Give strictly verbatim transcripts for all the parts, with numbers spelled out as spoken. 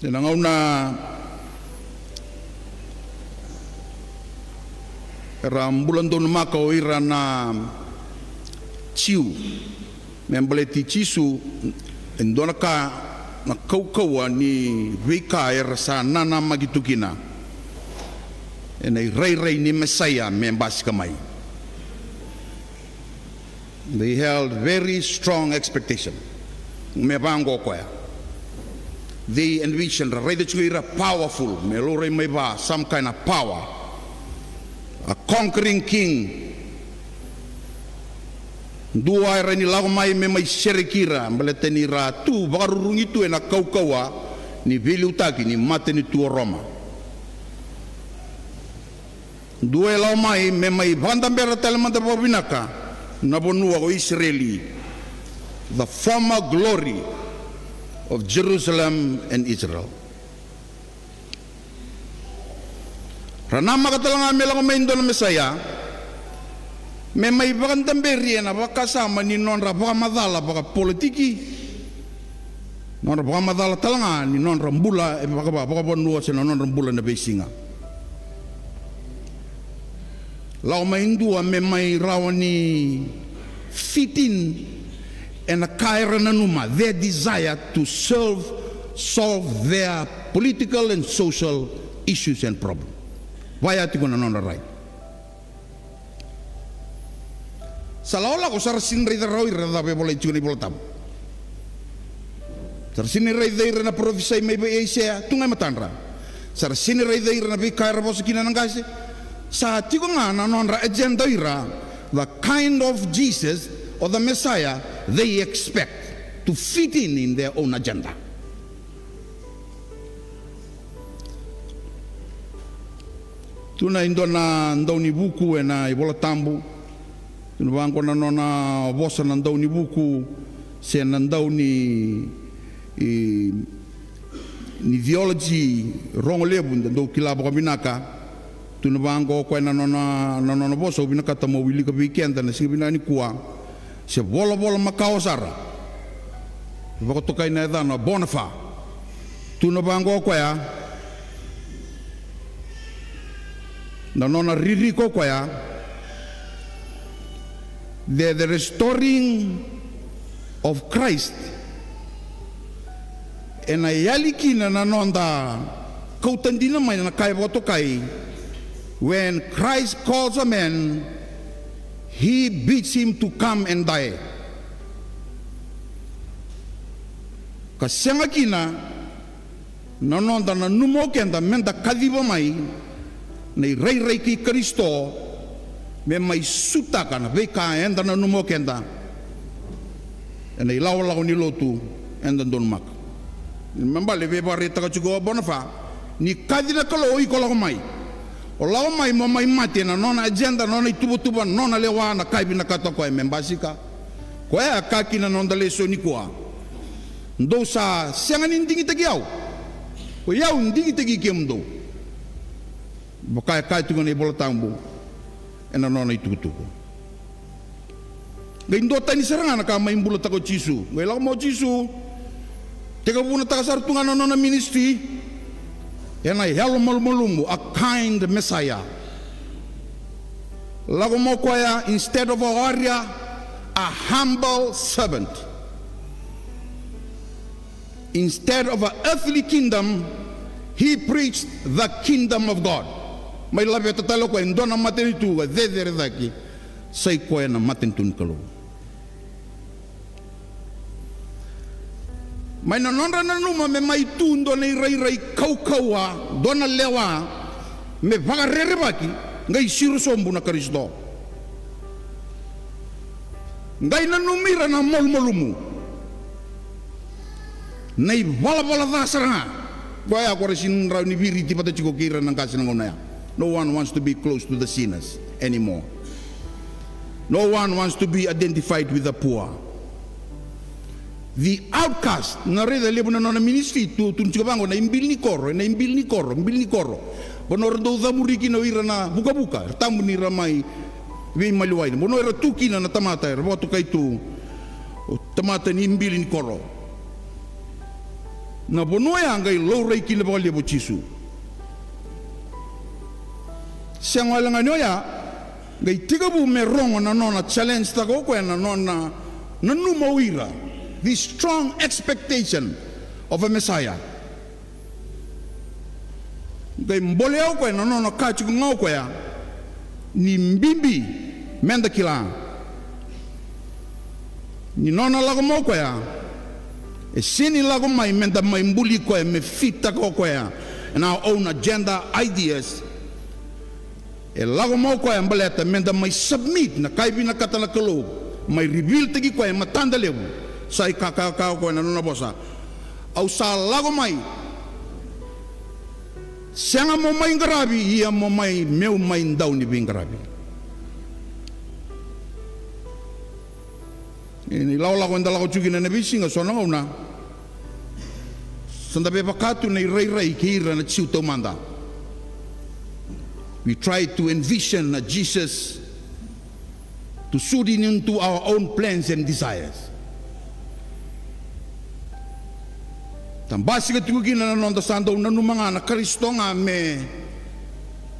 Ena gauna era bula donumaka o ira na Jiu me baleti Jisu, e dua na ka na kaukauwa ni veika era sa nanamaki tu kina ena irairai ni Mesaia me basika mai. They held very strong expectation. Me vaqo o koya. They envisioned, ra raica tiko ira powerful, me laurai mai va, some kind of power. A conquering king. Dua era ni lako mai me mai sereki ira, baleta ni ra tu vakarurugi tu ena kaukauwa ni veiliutaki ni matanitu o Roma. Dua e lako mai me mai vakadabera tale mada vakavinaka na vanua o Isireli, the former glory of Jerusalem and Israel. Ra namaka tale ga me lako mai dua na Mesaia me mai vakadaberi ena vakasama ni nodra vakamacala vakapolitiki, nodra vakamacala tale ga ni nodra bula e vakava, vakavanua se na nodra bula na veisiga. Lako mai dua me mai rawa ni fit in ena ka era nanuma, their desire to solve, solve their political and social issues and problem. Vaya tiko na nodra rai. Sa lakolako sa ra sini raica rawa o ira na cava e volai tiko na iVola Tabu. Sa ra sini raica ira na parofisai mai vei Aisea tu ga e matadra. Sa ra sini raica ira na veika era vosa kina na qase. Sa tiko ga na nodra agenda o ira, the kind of Jesus or the Messiah they expect to fit in in their own agenda. Tu na i dua na daunivuku ena iVola Tabu. Tu na vaqo na nona vosa na daunivuku se na dauni, i, ni theology rogo levu da dau kila vakavinaka. Tu na vaqo o koya na nona, na nona vosa, au vinakata mo wilika vei keda na siga vinaka nikua. Se volavola makawa sara. Vakatokai na yacana Bonhoeffer. Tu na vaqo o koya, na nona ririko o koya, the, the restoring of Christ. Ena yali kina na noda kauta dina mai na ka e vakatokai, when Christ calls a man, he bids him to come and die. Ka sega kina na noda nanuma o keda meda kaciva mai na irairai kei Karisito, me mai sutaka na veika eda nanuma o keda ena ilakolako ni lotu eda donumaka. Me bale e veivakaraitaka tiko o Bonhoeffer, ni kaci na Kalou, iko lako mai. O lako mai mo mai mate na nona agenda, na nona ituvatuva, na nona lewa, na ka e vinakata o koya me basika. Koya e kaya kina na noda lesoni nikua. Dou sa sega ni digitaki au, o yau digitaki kemudou. Vaka e kaya tiko na iVola Tabu ena nona itukutuku. Qai dua tani sara ga na ka mai bulataka o Jisu. Qai lako mai o Jisu, tekivunataka sara tu ga na nona ministry ena yalo malumalumu, a kind Messiah. Lako mai o koya, instead of a warrior, a humble servant. Instead of a earthly kingdom, he preached the kingdom of God. Mai laveta tale o koya e dua na matanitu ka cecere cake, sa i koya na matanitu ni Kalou. Mai na nodra nanuma me mai tu dua na irairai kaukauwa, dua na lewa me vakarerevaki, qai siro sobu na Karisito. Qai nanumi ira na malumalumu, na ivalavala ca sara ga. Koya ko ra sini rawa ni viriti vata tiko kei ira na qase na gauna ya. No one wants to be close to the sinners anymore. No one wants to be identified with the poor. The outcast, na raica levu na nona ministry tu, tu tiko vaqo na ibili ni koro, na ibili ni koro, ibili ni koro. Vanua ra dau cavuri kina o ira na vukavuka, era tabu ni ra mai veimaliwai. Vanua era tu kina na tamata, era vakatokai tu o tamata ni ibili ni koro. Na vanua ya qai laurai kina vakalevu o Jisu. Sega wale ga ni oya, qai tekivu me rogo na nona challenge-taka o koya na nona nanuma o ira, this strong expectation of a Messiah. Qai bolea o koya na nona kaya tiko ga o koya ni bibi meda kila ni nona lako mai o koya, e sega ni lako mai meda mai buli koya me fit-taka o koya ena our own agenda, ideas. E lako mai o koya baleta meda mai submit na ka e vinakata na Kalou, mai reveal-taki koya e matada levu. Sa ikakaka o koya na nona vosa: Au sa lako mai, sega mo mai qaravi, ia mo mai, meu mai dau ni veiqaravi. Ni lakolako eda lako tiko kina ena veisiga, so na gauna sa da via vaka tu na irairai kei ira na Jiu taumada. We try to envision a Jesus to suit in into our own plans and desires. Da basika tiko kina na noda sa dau nanuma ga na Karisito ga me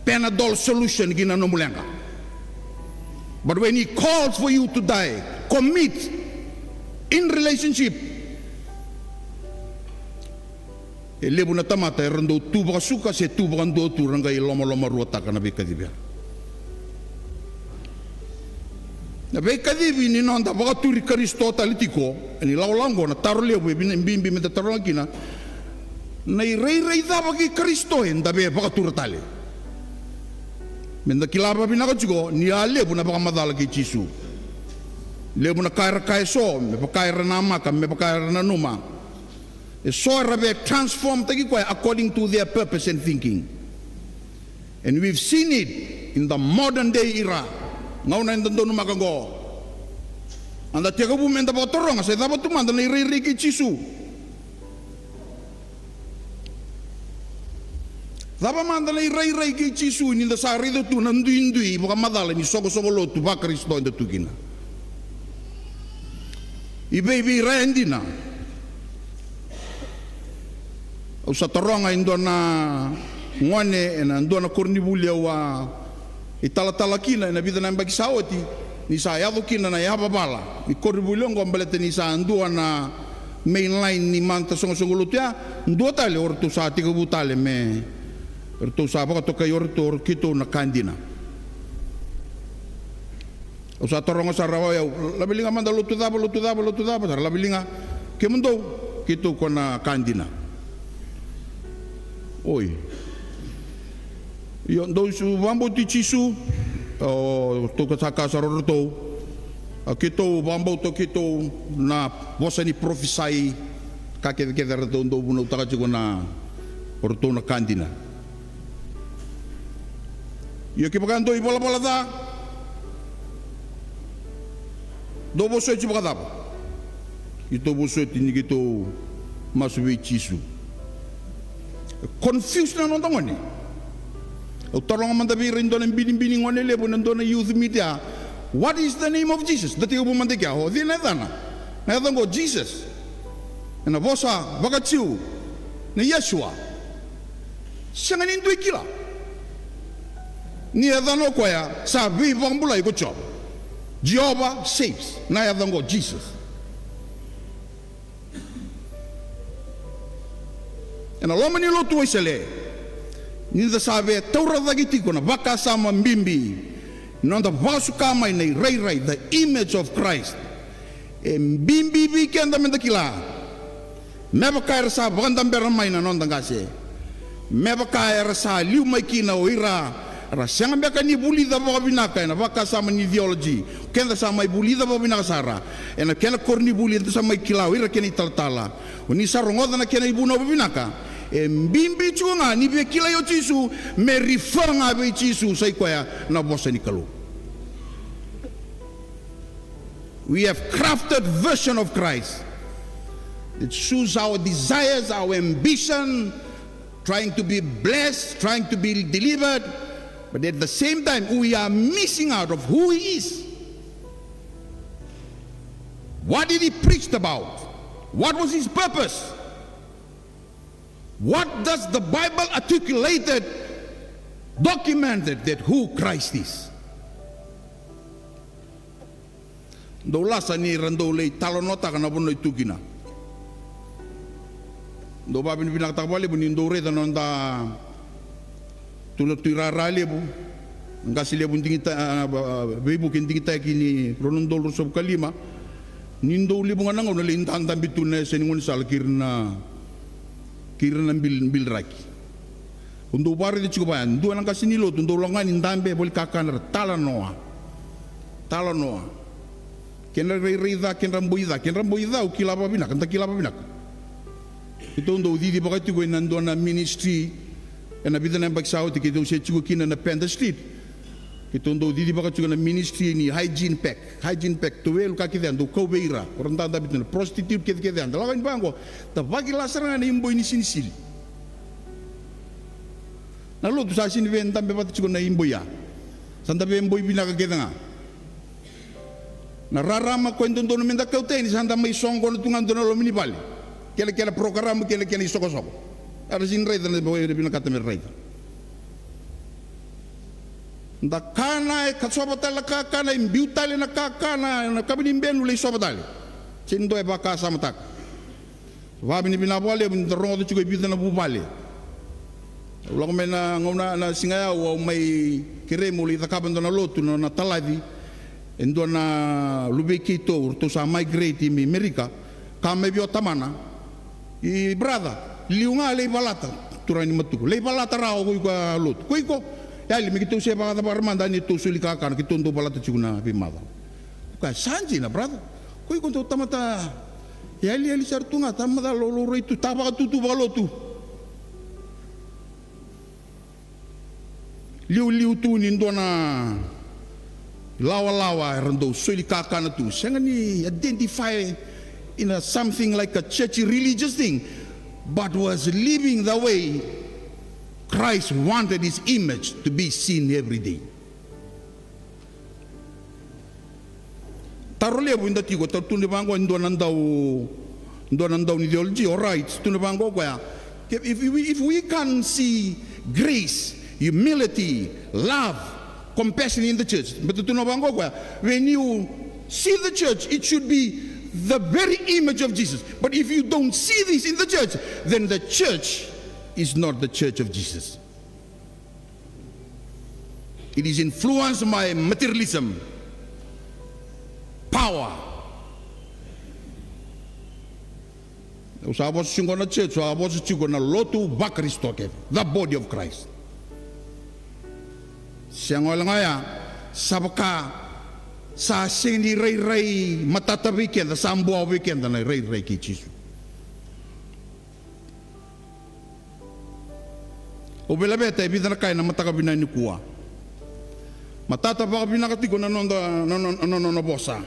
Panadol solution ki na nomu leqa. But when he calls for you to die, commit in relationship, e levu na tamata era dau tu vakasuka se tu vakadua tu, ra qai lomalomaruataka na veikacivi ya. Na veikacivi ni noda vakaturi Karisito tale tiko, ena ilakolako oqo na taro levu e vina, bibi meda taroga kina: na irairai cava kei Karisito eda via vakatura tale? Meda kila vakavinaka tiko ni a levu na vakamacala kei Jisu. Levu na ka era kaya eso me vaka era namaka, me vaka era nanuma. Eso era via transform-taki koya according to their purpose and thinking. And we've seen it in the modern day era. Gauna eda donumaka oqo, eda tekivu meda vakataroga se cava tu mada na irairai kei Jisu. Cava mada na irairai kei Jisu ni da sa raica tu na duidui vakamacala ni soqosoqo lotu vaKarisito eda tu kina? I vei, vei ira e dina. Au sa taroga e dua na gone ena dua na koronivuli au a italatala kina ena vica na yabaki sa oti, ni sa yaco kina na yavavala ni koronivuli oqo baleta ni sa dua na main line ni mata soqosoqo lotu ya. Dua tale o ratou sa tekivu tale me ratou sa vakatokai o ratou, o keitou na ka dina. Au sa taroga sara o yau, laveliga mada lotu cava, lotu cava, lotu cava, sa ra laveliga kemudou, keitou ko na ka dina. Oi. Io, dou sa vakabauti Jisu, o ratou ka sa kaya sara o ratou, a keitou vakabauta o keitou na vosa ni parofisai, ka kecekece ratou dau vunautaka tiko na o ratou na ka dina. Ia kevaka dou ivalavala ca, dou vosoti vakacava? Keitou vosoti ni keitou masu vei Jisu. Confuse na noda gone. Au taroga mada vei ira e dua na binibini gone levu ena dua na youth meet ya, what is the name of Jesus? Da tekivu mada kea, o cei na yacana? Na yaca oqo Jesus, ena vosa vakaJiu na Yeshua. Sega ni dua e kila ni yacana o koya sa veivakabulai ko Jiova. Jehovah saves, na yaca oqo Jesus. Ena loma ni lotu Wesele, ni da sa via taura cake tiko na vakasama bibi ni noda vakasuka mai na irairai, the image of Christ. E bibi vei keda meda kila, me vaka era sa vakadabera mai na noda qase, me vaka era sa liu mai kina o ira era sega beka ni vulica vakavinaka ena vakasama ni theology, keda sa mai vulica vakavinaka sara ena kena koronivuli, eda sa mai kila o ira kena italatala. O ni sa rogoca na kena ivunau vakavinaka, e bibi tiko ga ni via kilai o Jisu, me refer ga vei Jisu, sa i koya na vosa ni Kalou. We have crafted version of Christ that suits our desires, our ambition, trying to be blessed, trying to be delivered, but at the same time, we are missing out of who he is. What did he preach about? What was his purpose? What does the Bible articulated, documented that who Christ is? Dou lasa ni ra dou lai talanoataka na vanua e tu kina. Dou vavinavinakataka vakalevu ni dou raica na noda tu na tu i rara levu. Qase levu digita, a, a, veivuke digitaki ni rua na udolu ruasagavulu ka lima. Ni dou levu ga na gauna lai dadabe tu na yasa ni gaunisala kei ira na, kei ira na bil, biliraki. Au dau vakaraici tiko vaya, dua na qase ni lotu, dau lako ga ni dabe, voli kakana, ra talanoa. Talanoa. Kedra rairai ca, kedra boi ca, kedra boi ca, au kila vakavinaka, da kila vakavinaka. Keitou dau cicivaka tiko ena dua na ministry, ena vica na yabaki sa oti, keitou se tiko kina na Pender Street. Keitou dau cicivaka tiko na ministry ni hygiene pack, hygiene pack, towel ka kece, dau kau vei ira, ko ra dadabe tu na prostitute kece kece, da lako yani vaqo, da vakila sara ga na iboi ni sinisili. Na lotu sa sini via dabe vata tiko na iboi ya. Sa da via boi vinaka kece ga. Na rarama ko e dodonu me da kauta yani, sa da mai soqona tu ga dua na loma ni vale. Kena, kena program, kena, kena isokosoko. Era sini raica na, era vinakata me raica. Da kana, e kasova tale na kakana, e biu tale na kakana, na kava ni benu lai sova tale. Sini dua e vakasamataka. Vavinavinaka vakalevu ni da rogoca tiko e vica na vuvale. Au lako mai na gauna, na siga yau, au mai kerei meu lai cakava e dua na lotu, na, na talaci. E dua na luvei keitou, ratou sa migrate mai Merika. Ka mai vei o tamana. I brother, liu ga lai valata, turaga ni Matuku. Lai valata rawa ko iko a lotu. Ko iko, yali me keitou se vakacavara mada ni tou soli kakana, keitou dau valata tiko na veimacawa. Ka sa dina, brother. Ko iko dau tamata yali, yali sara tu ga, tamata laulau rai tu, ta vakatutu vakalotu. Liuliu tu ni dua na lawalawa era dau soli kakana tu. Sega ni identify in a something like a churchy religious thing, but was living the way Christ wanted his image to be seen every day. Taro levu eda tiko, taro tu ni vaqo e dua na dau, dua na dau ni theology, alright, tu ni vaqo koya. If, if we, if we can see grace, humility, love, compassion in the church, but tu ni vaqo koya, when you see the church, it should be the very image of Jesus. But if you don't see this in the church, then the church is not the church of Jesus. It is influenced by materialism, power. Au sa vosa tiko na church, au a vosa tiko na lotu vaKarisito kece, the body of Christ. Sega wale ga ya, sa vaka sa sega ni rairai matata vei keda, sa bua vei keda na rairai kei Jisu. Au veilaveta e vica na ka ena mataka vinaka nikua. Matata vakavinaka tiko na noda, na, na, na, na, na vosa.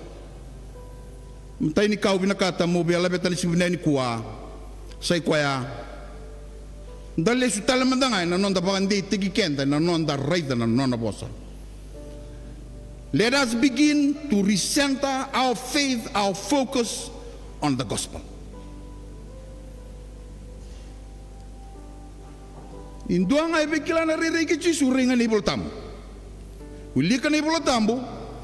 Matai ni ka au vinakata meu veilaveta na siga vinaka nikua, sa i koya, da lesu tale mada ga ena noda vakadeitaki keda ena noda raica na nona vosa. Let us begin to recenter our faith, our focus on the gospel. Ni dua ga e via kila na rairai kei Jisu, rai ga ena iVolatabu. Wilika na iVolatabu,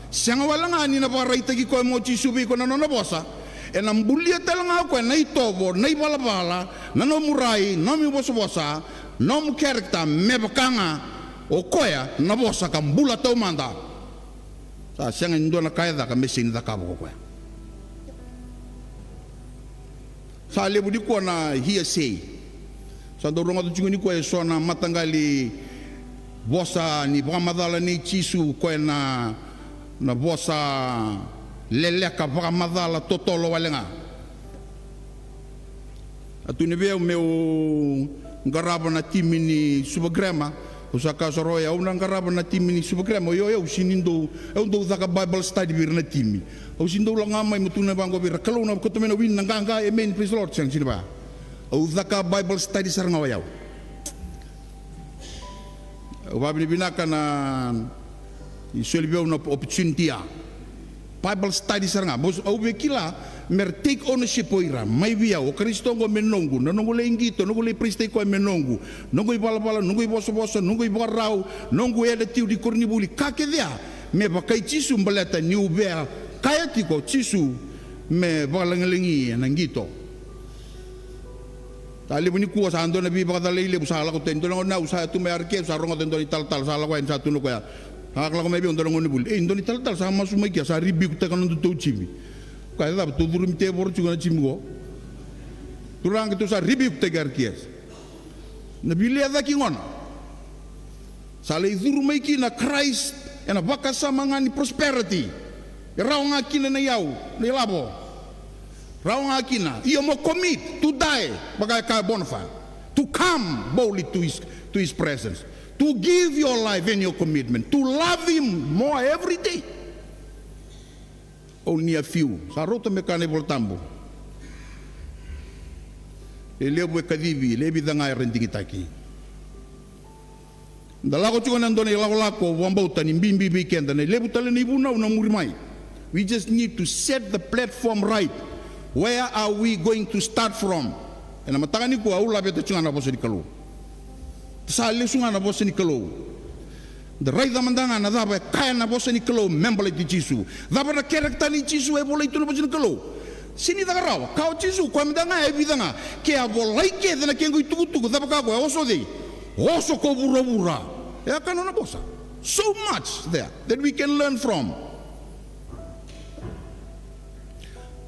sega wale ga ni na vakaraitaki koya mai o Jisu vei iko na nona vosa, ena bulia tale ga o koya na itovo, na ivalavala, na nomu rai, nomu ivosavosa, nomu character, me vaka ga o koya na vosa ka bula taumada. Sa sega ni dua na ka e caka me sega ni cakava ko koya. Sa levu nikua na hearsay. Sa dau rogoca tiko nikua eso na mataqali vosa ni vakamacala nei Jisu, koya na, na vosa leleka vakamacala totolo wale ga. A tukuni vei au meu qarava na timi ni Suva Grammar. Au sa kaya sara, o yau na qarava na timi ni Suva Grammar. Io, au sega ni dau, au dau caka Bible study vei ira na timi. Au sega ni dau lako ga mai meu tukuna vaqo vei ira, Kalou na kauta mai na win, na qaqa, amen, praise the Lord. Sega, sega ni vaya. Au caka Bible study sara ga o yau. Au vavinavinaka na ni soli vei au na opportunity ya. Bible study sara ga. Bos, au via kila Me ra take ownership o ira mai vei au, o Karisito oqo me noqu, na noqu lai qito, noqu lai praise-taki koya me noqu, noqu ivalavala, noqu ivosavosa, noqu ivakarau, noqu attitude ni koronivuli, ka kece ya me vaka i Jisu, baleta niu via kaya tiko o Jisu me vakalagilagi ena qito. Sa levu nikua sa dua na veivakacalai levu sa lako tu, e dua na gauna au sa tu mai R K S, sa rogoca e dua na italatala sa lako yani, sa tukuna o koya, sa lako mai vei au dua na gauna ni vuli, ei, dua na italatala sa masu mai ke, sa rebuke-taka na nodatou jimi. Ka cava, tou curumi tevoro tiko na jimi qo. Turaga, keitou sa rebuke-taki R K S. Na veilea cake gona. Sa lai curu mai kina Christ ena vakasama ga ni prosperity. E rawa ga kina na iyau, na ilavo. Rawa ga kina. Io, mo commit to die, vaka e kaya Bonifay, to come boldly to his, to his presence, to give your life and your commitment, to love him more every day. Only a few. Sa rauta me kaya na iVolatabu, e levu e kacivi, e le vica ga era digitaki. Da lako tiko ena dua na ilakolako vakabauta ni bibi vei keda, na levu tale na ivunau na muri mai. We just need to set the platform right. Where are we going to start from? Ena mataka nikua au laveta tiko ga na vosa ni Kalou. Sa lesu ga na vosa ni Kalou. Da raica mada ga na cava e kaya na vosa ni Kalou me baleti Jisu. Cava na character nei Jisu e volai tu na vosa ni Kalou? Sega ni caka rawa. Kaya o Jisu, koya mada ga e vica ga. Ke a volai kece na kequ itukutuku, cava kaya o koya? Oso cei? Oso ko vuravura. E a kaya na nona vosa. So much there that we can learn from.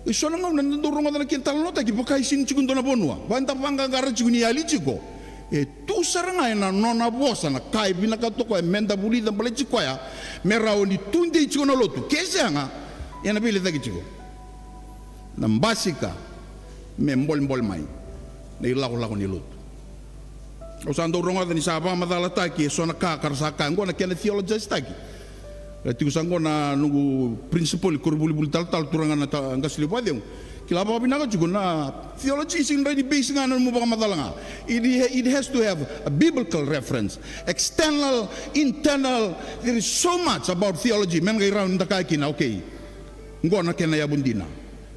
E so na gauna eda dau rogoca na kena talanoataki vaka e sega ni tiko e dua na vanua. Vaka eda vaqaqara tiko ni yali tiko. E tu sara ga ena nona vosa na ka e vinakata o koya meda vulica baleti koya, me rawa ni tudei tiko na lotu. Ke sega, ena veilecaki tiko. Na basika me bolebole mai na ilakolako ni lotu. Au sa dau rogoca ni sa vakamacalataki e so na ka ka ra sa kaya oqo na kena theologize-taki. E tiko sa oqo na noqu principal ni koronivuli talatala, turaga na ta-, qase levu vakacegu. Kila vakavinaka tiko na theology, sega ni rawa ni base ga na nomu vakamacala ga. It, it has to have a biblical reference. External, internal, there is so much about theology. Me na qai rawa ni da kaya kina, okay, oqo na kena yavu dina.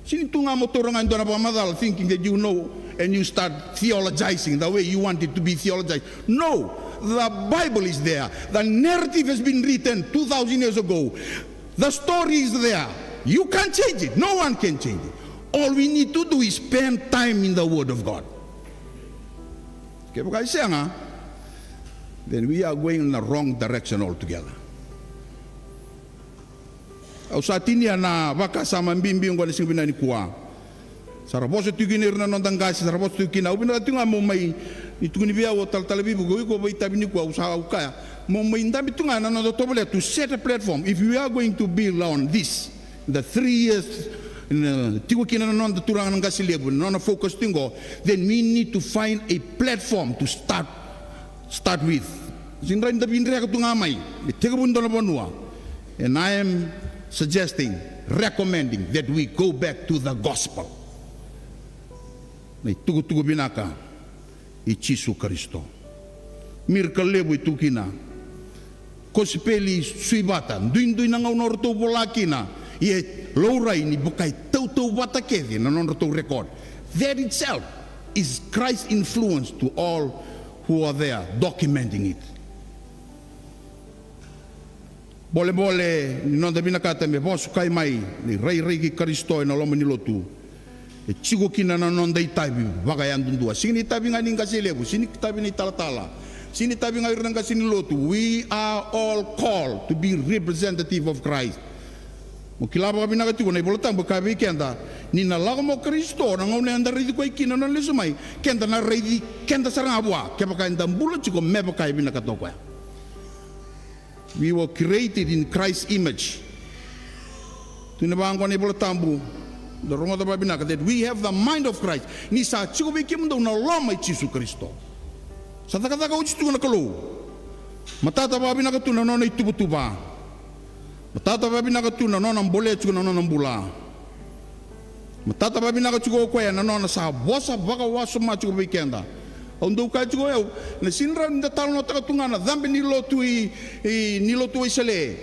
Sega ni tu ga mo taura ga e dua na vakamacala thinking that you know and you start theologizing the way you want it to be theologized. No, the Bible is there. The narrative has been written two thousand years ago. The story is there. You can't change it. No one can change it. All we need to do is spend time in the Word of God. Kevaka e sega, then we are going in the wrong direction altogether. Au sa tinia na vakasama bibi oqo ena siga vinaka nikua. Sa ra vosa tiko kina ira na noda qase, sa ra vosa tiko kina. Au vinakata tiko ga meu mai, ni tukuni vei au o talatala Vivuke, o iko vakaitavi nikua, au sa, au kaya, meu mai dabe tu ga na noda tovolea to set a platform. If we are going to build on this, the three years, na, tiko kina na noda turaga na qase levu, na nona focus tiko oqo, then we need to find a platform to start start with. Sega ni rawa ni da vidreka tu ga mai me tekivu e dua na vanua. And I am suggesting, recommending that we go back to the gospel. Na itukutuku vinaka i Jisu Karisito. Miracle levu e tu kina. Kosipeli sui vata, duidui na gauna o ratou vola kina, ia e laurai ni vaka e tautauvata kece na nodratou record. That itself is Christ influence to all who are there documenting it. Bolebole ni noda vinakata me vakasukai mai na irairai kei Karisito ena loma ni lotu. E tiko kina na noda itavi vakayadudua. Sega ni itavi ga ni qase levu, sega ni itavi ni talatala, sega ni itavi ga ira na qase ni lotu. We are all called to be representative of Christ. Mo kila vakavinaka tiko na iVolatabu e kaya vei keda, ni na lako mai o Karisito, na gauna eda raici koya kina na nona lesu mai, keda na raici keda sara ga vua, kevaka eda bula tiko me vaka e vinakata o koya. We were created in Christ's image. Tukuna vaqo na iVolatabu, da rogoca vakavinaka, that we have the mind of Christ. Ni sa tiko vei kemudou na loma i Jisu Karisito. Sa cakacaka oti tu na Kalou. Matata vakavinaka tu na nona ituvatuva. Matata vakavinaka tu na nona bolea tiko na nona bula. Matata vakavinaka tiko o koya na nona sa vosa vakawasoma tiko vei keda. Au dau kaya tiko o yau, na sega ni rawa ni da talanoataka tu ga na cabe ni lotu i, i, ni lotu Wesele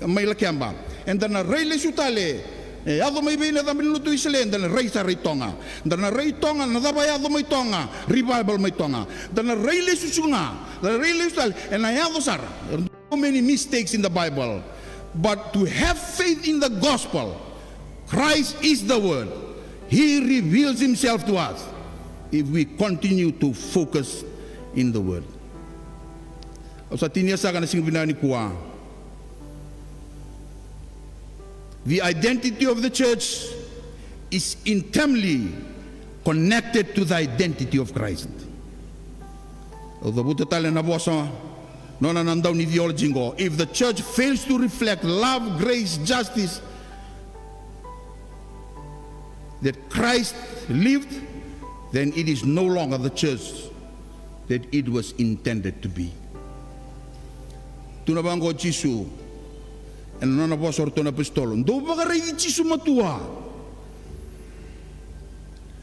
mai Lakeba. Eda na rai lesu tale E yaco mai vei na cabe ni lotu i Isireli, da na rai sara i Toga. Da na rai i Toga, na cava yaco mai Toga? Revival mai Toga. Da na rai lesu tiko ga, da na rai lesu tale, ena yaco sara. So many mistakes in the Bible. But to have faith in the gospel, Christ is the word. He reveals himself to us if we continue to focus in the word. Au sa tinia saka na siga vinaka nikua. The identity of the church is intimately connected to the identity of Christ. Au cavuta tale na vosa, nona na dau ni theology qo. If the church fails to reflect love, grace, justice that Christ lived, then it is no longer the church that it was intended to be. Tukuna vaqo o Jisu ena nona vosa o ratou na apositolo, dou vakaraici Jisu matua.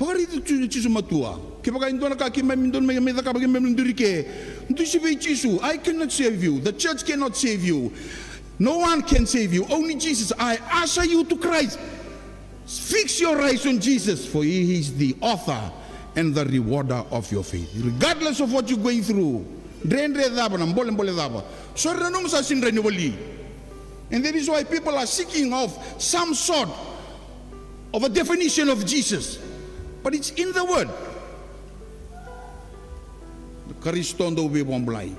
Vakaraici Jisu, Jisu matua. Kevaka e dua na ka keimami dodonu me mai cakava, keimami duri ke, dusi vei Jisu. I cannot save you. The church cannot save you. No one can save you. Only Jesus. I usher you to Christ. Fix your eyes on Jesus, for he is the author and the rewarder of your faith. Regardless of what you're going through, dredre cava, na bolebole cava, so era nanuma sa sega ni rawa ni wali. And that is why people are seeking of some sort of a definition of Jesus. But it's in the word. Na Karisito dau veivakabulai.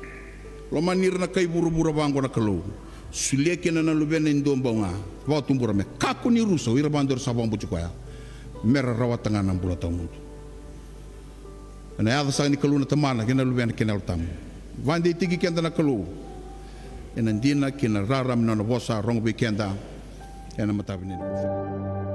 Lomani ira na kai vuravura vaqo na Kalou. Solia kina na Luvena e dua bau ga, vakatubura me kakua ni rusa o ira vakadua era sa vakabauti koya, me ra rawata ga na bula tawamudu. Ena yaca saka ni Kalou na Tamana kei na Luvena kei na Yalo Tabu. Vakadeitaki keda na Kalou ena dina kei na rarama ni nona vosa, rogo vei keda ena mataka vinaka.